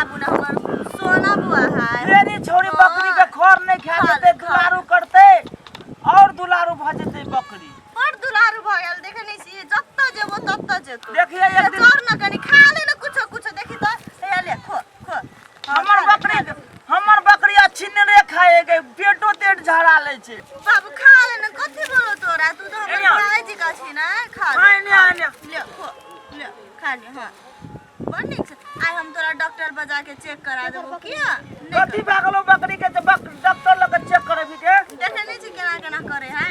बाबू ने हमर सोना बुआ है। तेरी छौरी बकरी के खर नहीं खा खा ले, जेतै, खा ले। दुलारू करतै और दुलारू भऽ जेतै बकरी। बड़ दुलारू भऽ गेल, देखे नहीं छी, जत्ता जेबो तत्ता जेतो। देखिए एक दिन चढ़ न कनी खा ले न कुछो कुछो, देखी त हे ले खो खो। हाँ, हमर खा ले, बकरी खा ले। हमर बकरी अच्छी नहीं खाए गे, पेटो तेट झड़ा लै छै। बाबू खा ले न, कथी बोलो तोरा, तू तो हमर एने आ। भाई जी का छी ना, खा ले। हाँ, एने आ, एने आ। ले खो ले खा ले। हां बड़ नीक छै। आइ हम तोरा डॉक्टर बजा के चेक करा देबो। किया नहि कथी भए गेलो बकरी के जे डॉक्टर लग के चेक करेबी के? देखे नहीं छी केना केना करे है।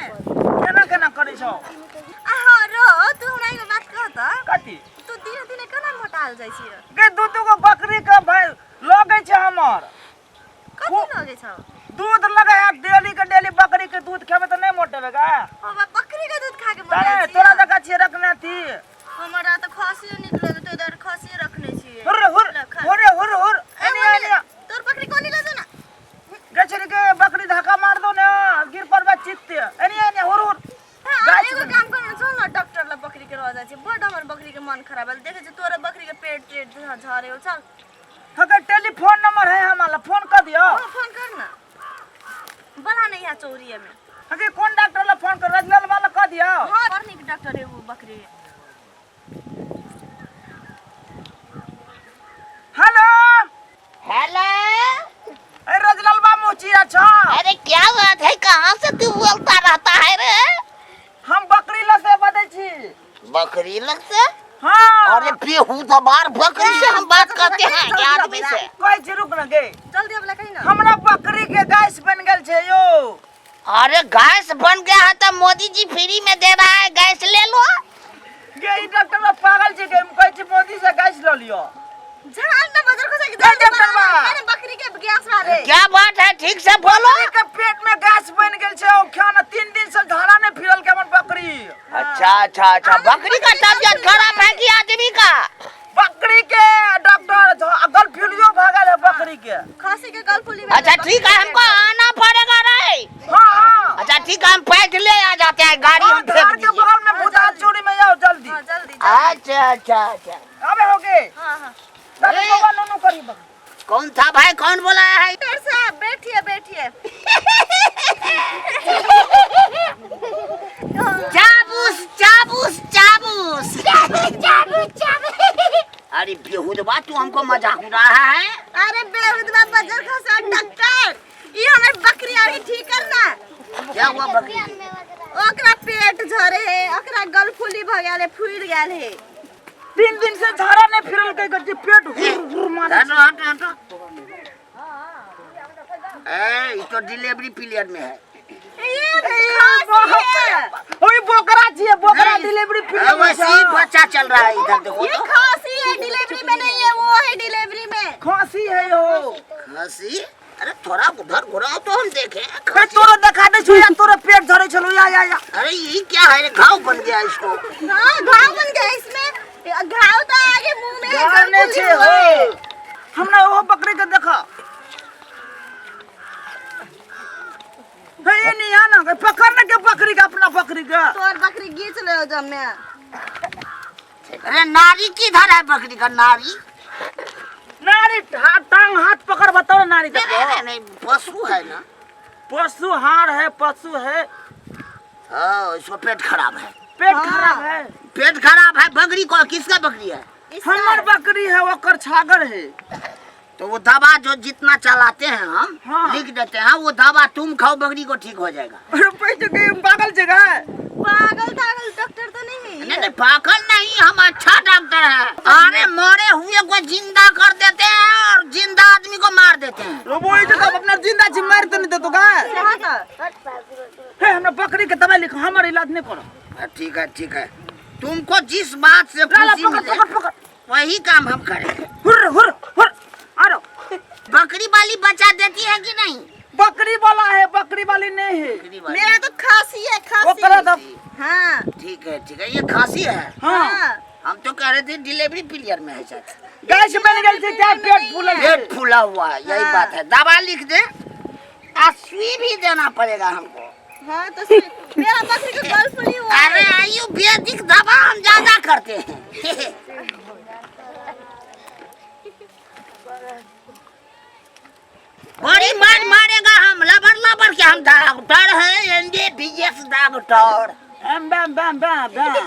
केना केना करै छौ? आ हाँ रो, तू हमरा एगो बात कह त। कथी? तू दिने दिने केना मोटाल जाइ छी? गे दू दू गो बकरी के भाई लगै छै हमर। कथी लगै छौ? दूध लगे है डेली के डेली, बकरी के दूध खेबै तऽ नहि मोटेबै गा? ओ बा, बकरी के दूध खा के मोटाइ अरे छी? तोरा जकाँ छियै रखने थी। हमरा तऽ खसियो नीक लगै, तो इधर खसियो रखने छियै। हुर हुर। ले, खा। हुर हुर हुर। ए, एने होने, एने। तोर बकरी कोनी लऽ जो ना। गछरी के बकरी धक्का मार दो ने, गिर पड़बा चित्ते। एने एने हुर हुर। हाँ, गाछ एगो बन- काम कर न, चल न डॉक्टर लग बकरी के रह जाइ छी, बड हमर बकरी के मन खराब भेल। देखै छी तोरा बकरी के पेट तेट झरे हो, चल। अगर टेलीफोन नंबर है हमारा, फोन कर दियो। हाँ, फोन कर ना, बला नहीं है चौरिये में। अगर कौन डॉक्टर ला फोन कर, रजलाल वाला कर दियो। हाँ, बड़ नीक डॉक्टर है वो बकरी। हेलो। हेलो। ए रजलाल बा मोचिया छ। अरे क्या बात है, कहाँ से तू बोलता रहता है रे? हम बकरी ल से बदै छी। बकरी लग से? हाँ। अरे बेहुदबार बकरी से हम बात करते हैं क्या आदमी से? कहै छी रुक न गे। जल्दी अब कहीं ना। हमरा बकरी के गैस बन गेल छै यो। अरे गैस बन गया है तो मोदी जी फ्री में दे रहा है गैस, ले लो। गे ई डॉक्टर बा पागल छै गे, हम कहै छी मोदी से गैस ल लियो। झाल ना बजर खसा के ए, डॉक्टर बा। अरे बकरी के गैस वाले। क्या बात है, ठीक से बोलो। बकरी के पेट में गैस बन गेल छै, ओ खाना 3 दिन से धारा नहीं फिरल के हमर बकरी। अच्छा अच्छा अच्छा, बकरी का तबियत खराब है कि आदमी का? बकरी के डॉक्टर गलफुलियो भऽ गेल है बकरी के। खसी के गलफुली। अच्छा ठीक है, हमको आना पड़ेगा रे। हाँ हाँ। अच्छा ठीक है, हम पैक ले आ जाते हैं गाड़ी, हाँ, हम फेंक धार के दीजिए। बगल में भूता चोरी में आओ जल्दी। हाँ जल्दी। अच्छा अच्छा अच्छा। अबे हो गए। हाँ हाँ। दादी बाबा नूनू करी बकरी। कौन था भाई, कौन बोला है? डॉक्टर साहब बैठिए बैठिए। चाबूस चाबूस चाबूस चाबूस चाबूस। अरे बेहुदबा, तू हमको मजाक उड़ा रहा है? अरे बेहुदबा बजर खसा डॉक्टर, ये हमर बकरी आगे ठीक करना। क्या हुआ बकरी? ओकरा पेट झरे है, ओकरा गलफुली भ गेल है, फूल गेल है। 3 दिन से झाड़ा नहीं फिरल के गड्डी, पेट हुर हुर मारे। हटो हटो हटो। ए ये तो डिलीवरी पीरियड में है। ये खांसी है। ओए बोकरा छिए, बोकरा नहीं, डिलीवरी हाँ, पीरियड में वैसे ही छै। बच्चा चल रहा है इधर देखो ये तो। खांसी है, डिलीवरी में नहीं है, वो है डिलीवरी में। खांसी है यो। खांसी? अरे थोड़ा उधर घुराओ तो हम देखें। ए, खांसी। तोरो देखा दे छु या, तोरो पेट झरे छलो या या या। अरे ये क्या है, घाव बन गया इसको। हाँ घाव बन गया इसमें, घाव तो आगे मुंह में है, घाव नहीं गलफुली छे हुआ है। हो। हमरा ओहो बकरी के देखा। हे ये नहीं आना, पकड़ ना के बकरी के, अपना बकरी के। तोर बकरी घींच ले जमे। अरे नारी किधर है बकरी का नारी? नारी हाथ टांग हाथ पकड़ बताओ ना नारी नहीं, देखो। नहीं, नहीं, पशु है ना। पशु हार है, पशु है। हाँ इसको पेट खराब है। पेट हाँ। खराब है। पेट खराब है बकरी को। किसका बकरी है? इसका हमर बकरी है, ओकर छागर है। तो वो दवा जो जितना चलाते हैं हम, हाँ। लिख देते हैं, वो दवा तुम खाओ, बकरी को ठीक हो जाएगा। अरे पैसे के पागल जगह है। पागल तागल डॉक्टर तो नहीं है? नहीं नहीं पागल नहीं, हम अच्छा डॉक्टर हैं। अरे मरे हुए को जिंदा कर देते हैं और जिंदा आदमी को मार देते हैं। रोबो ये जगह अपना जिंदा जी मार तो नहीं देतो का? हाँ तो। हे हमरा बकरी के दवाई लिखो, हमर इलाज नहीं करो। हाँ, ठीक है ठीक है, तुमको जिस बात से ला ला खुशी पकड़ मिले पकड़ पकड़, वही काम हम करेंगे। हुर हुर हुर आरो। बकरी वाली बचा देती है कि नहीं? बकरी वाला है, बकरी वाली नहीं है। बकरी वाली। मेरा तो खांसी है, खांसी। ओकरा तो हाँ ठीक है ठीक है, ये खांसी है। हाँ। हाँ। हम तो कह रहे थे डिलीवरी पीरियड में है शायद। गैस बन गेल छै तें पेट फूलल छै। पेट फूला हुआ है, यही हाँ। बात है। दवा लिख दे आ सुई भी देना पड़ेगा हमको। हाँ तो मेरा बकरी को गल फूली हुआ है। अरे आयुर्वेदिक दवा हम ज्यादा करते हैं। बड़ी मार मारेगा हम, लबर लबर के हम डॉक्टर है, एमबीबीएस डॉक्टर। एम बैम बैम बैम बैम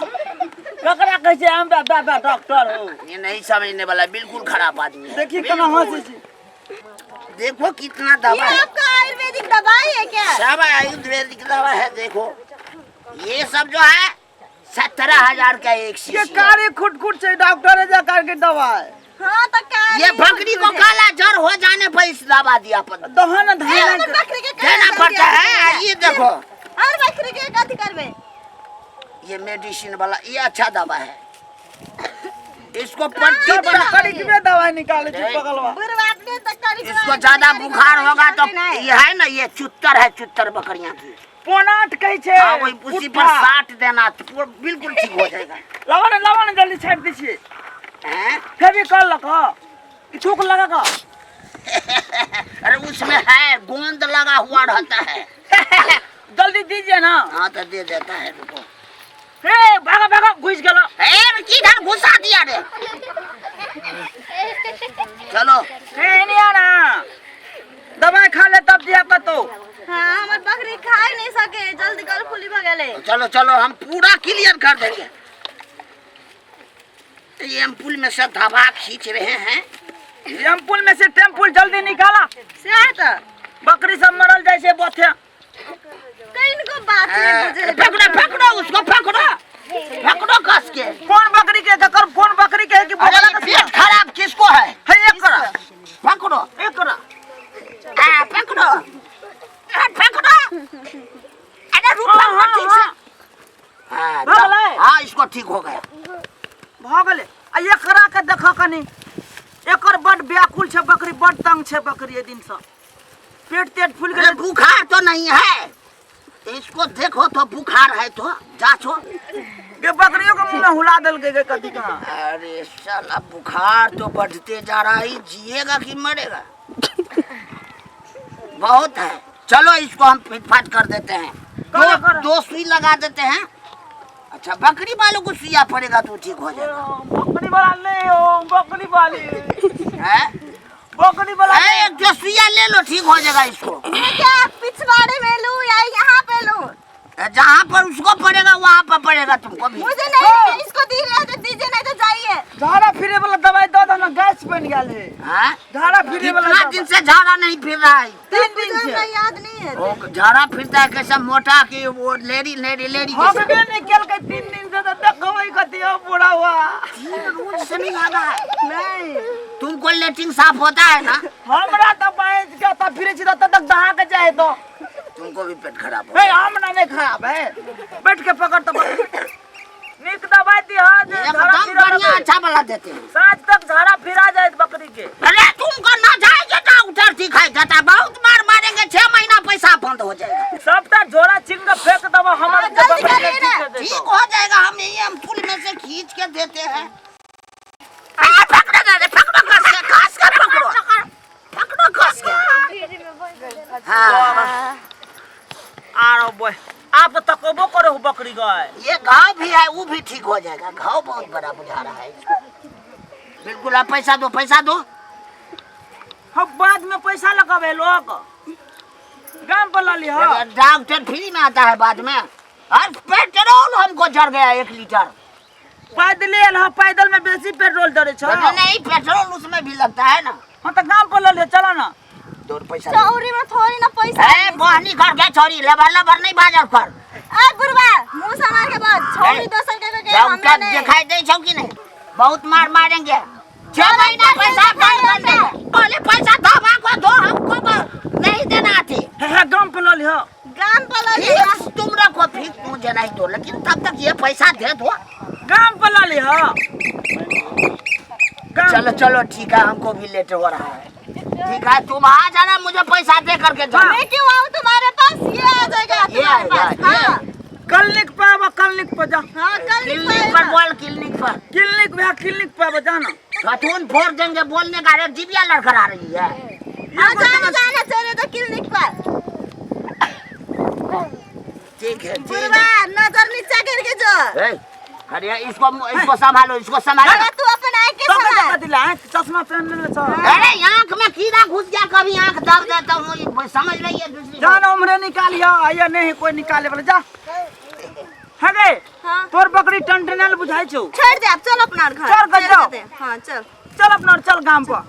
ककरा कहै छै एम बैम बैम बैम डॉक्टर हो। ये नहीं समझने वाला, बिल्कुल खराब आदमी है। देखी केना हंसै छै। देखो कितना ये दवा है। आपका आयुर्वेदिक दवाई है क्या? सब आयुर्वेदिक दवा है। देखो ये सब जो है 17,000 का एक ये शीशी है। कारी खुट खुट छै डॉक्टर जे के दवाई। हाँ तो कारी ये बकरी को काला जर हो जाने पर इस दवा दिया पर दहन धान और बकरी के देना काला पड़ता जर है। ये देखो और बकरी के कथी करबे? ये मेडिसिन वाला ये अच्छा दवा है, इसको पट्टी बना करीबे दवाई निकाले छै बगलवा। बुढ़वा अपने तक कारी इसको ज्यादा बुखार होगा तो ये है ना, ये चुत्तर है, चुत्तर बकरियां की पोनाट कहै छै। हाँ, वही उसी पर पुट्ठा। साट देना तो पूरा बिल्कुल ठीक हो जाएगा। लावा ने, लावा ने, जल्दी छाटि दै छियै। हैं? फेविकॉल लऽ कऽ कि थूक लगा कऽ? अरे उसमें है, गोंद लगा हुआ रहता है। जल्दी दीजिए ना। हाँ तो दे देता है, रुको। हे भागा भागा घुस गेलो। ए किधर घुसा दिया रे? चलो। हे एने आ ना, दवाई खा ले तब दिया पतो। हाँ हमर बकरी खाई नहीं सके, जल्दी गल फुली भ गेले। चलो चलो, हम पूरा क्लियर कर देंगे। ये एम्पुल में से दवा खींच रहे हैं। टेम्पुल में से टेम्पुल जल्दी निकाला। से तो बकरी सब मरल जाइ छै बथे। कहीं को बात नहीं बुझे। पकड़ो पकड़ो उसको, पकड़ो पकड़ो कस के। कोन बकरी के? ककर कोन बकरी के है कि अरे भोगला ये के? पेट खराब किसको है? है एकरा। पकड़ो एकरा। आ, पकड़ो, आ, पकड़ो, अरे रुको। हाँ, हाँ, ठीक से हाँ, भऽ गेलै? हाँ इसको ठीक हो गया। भऽ गेलै। आ एकरा के देखऽ कनी, एकर बड व्याकुल छै बकरी, बड तंग छै बकरी। एहि दिनसँ पेट तेट फूलि अरे गेलै। बुखार तो नहीं है इसको? देखो तो बुखार है तो जांचो। गे बकरियों के मुंह में हुला देलकै गे कथी कहाँ। अरे साला बुखार तो बढ़ते जा रहा है, जिएगा कि मरेगा? बहुत है, चलो इसको हम फिटफाट कर देते हैं। करो, दो, करो। दो सुई लगा देते हैं। अच्छा बकरी वालों को सुइया पड़ेगा तो ठीक हो जाएगा। बकरी वाला ले ओ बकरी वाली। है? बकरी वाला। ए, एक जो सुइया ले लो, ठीक हो जाएगा इसको। ये क्या पिछवाड़े में लूं या यहाँ पे लूं? जहाँ पर उसको पड़ेगा वहाँ पर पड़ेगा तुमको भी। मुझे नहीं, इसको दी रहे तो दीजिए, नहीं तो जाइए। झाड़ा फिरे वाला दवाई दऽ दो ना, गैस बन गेल है। हाँ? झाड़ा फिरे वाला कितना दवा। दिन से झाड़ा नहीं फिर रहा है? 3 दिन मुझे से। हमरा याद नहीं है। वो झाड़ा फिरता है कैसा मोटा कि वो लेरी लेरी लेरी जैसे। हगबे नहीं केलकै 3 दिन से, तऽ देखबै कथी हो बुढ़ा हुआ। 3 रोज से नहीं आ रहा है? नहीं। तुमको लेट्रिन साफ होता है ना? हमरा तऽ बाँच के तऽ फिरे छी तऽ तक दहा के जाए तो। तुमको भी पेट खराब हो हे हमरा नहीं खराब है, बैठ के पकड़ तो नीक दवाई दिह जे झाड़ा एकदम फिरा बढ़िया देबै। अच्छा वाला देते हैं। साँझ तक झाड़ा फिरा जाए बकरी के। अरे तुमको ना जाएगा डॉक्टर दिखाई देता, बहुत मार मारेंगे, 6 महीना पैसा बंद हो जाएगा। सबटा झोरा छीन के फेंक देबो हमर। हाँ, जल्दी बकरी के करिए ना। ठीक से ठीक देतो। हो जाएगा, हम यही हम पुल में से खींच के देते हैं। आ, पकड़ो ना रे, पकड़ो कस के, कस के पकड़ो, पकड़ो कस के। हाँ। आरो बोय आप तो तकबो करे हो बकरी गाय। ये घाव भी है, वो भी ठीक हो जाएगा। घाव बहुत बड़ा बुझा रहा है इसको बिल्कुल। आप पैसा दो, पैसा दो। हम बाद में पैसा लगावे लोग, गाम पर ला लिह। डॉक्टर फ्री में आता है बाद में, और पेट्रोल हमको जड़ गया 1 लीटर। पैदले आयल ह, पैदल में बेसी पेट्रोल जरे छ। अरे नहीं, पेट्रोल उसमें भी लगता है ना। हाँ तो गाम पर ल ले चला ना। दो पैसा दो। चौरी में थोड़ी ना पैसा। ए बहनी कर के छोरी लबर लबर नहीं बाजर कर। ए बुढ़वा मुंह संभाल के बात, छोरी दोसर के के हमरा डॉक्टर नहीं। दिखाई दे छौ कि नहीं? बहुत मार मारेंगे, 6 महीना पैसा बंद कर देंगे। पहले पैसा दवा को दो, हमको नहीं देना थी। हे हे गाम पर ल लिह। गाम पर ल लिह। फीस तुम रखो, फीस मुझे नहीं दो, लेकिन तब तक ये पैसा दे दो। गाम पर ल लिह गाम। चलो चलो, ठीक है, हमको भी लेट हो रहा है। ठीक है, तुम आ जाना, मुझे पैसा दे करके जाना। मैं क्यों आऊँ तुम्हारे पास? ये आ जाएगा ये तुम्हारे आएगा, पास। ये। हाँ। क्लिनिक पे आबा, क्लिनिक पर जा। हाँ कल क्लिनिक पर बोल, क्लिनिक पर। क्लिनिक भैया, क्लिनिक पे आबा, जाना। थथुन फोड़ देंगे बोलने का। अरे जिबिया लड़खड़ा रही है। हाँ जाना जाना, चले तो क्लिनिक पर। ठीक है, ठीक बुढ़वा है। नजर नीचा करके जो। ए, अरे इसको इसको संभालो, इसको संभालो। अरे तू अपन आँख के ठोके हमार। कथी ला आँख चश्मा पहन लेने छ। अरे आँख में कीड़ा घुस गया, कभी आँख दब देता हूँ, ये समझ रही है दूसरी जा बात। ना उम्हरे निकालियो, आइयो नहीं कोई निकाले वाला, जा। हे गे। हाँ। तोर बकरी टनटनाल बुझाइ छौ। छोड़ दे, अब चल अपना घर। चल, गजो। चल दे। हाँ चल। चल अपना, चल गाम पर।